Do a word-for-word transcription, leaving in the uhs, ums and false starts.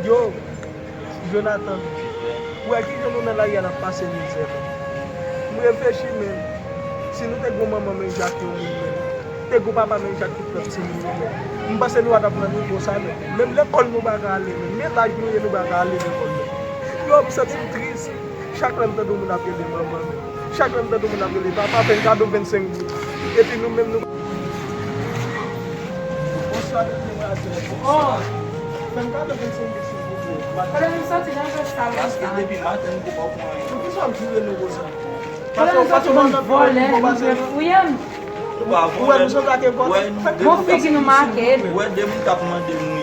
Yo, Jonathan, ou wè kijan nou nan lari a n ap pase mizè, men. M reflechi, men, si nou te gon manman menm jan ak nou menm, te gon papa menm jan ak tout lòt timoun yo, men, m panse nou pa t ap nan nivo sa, men. Menm lekòl nou pa ka ale, men. Menm laj nou ye, nou pa ka ale lekòl, men. Yo, m santi m tris. Chak lè m tande yon moun ap rele manman, men. Chak lè m tande yon moun ap rele papa, fè n kado vennsenk goud. Epi nou menm, nou. Bonswa, depi maten. Oh! Fè n kado vennsenk goud, silvouplè. Kòlè nou soti nan zòn sa. Paske depi maten, nou poko anyen. Poukisa w ap joure nou konsa? Kòlè nou soti, bann vòlè, nou vle fouye m. Ou wè nou sot ake vòlè. Bon, figi nou make. Ou wè de moun k ap mande moun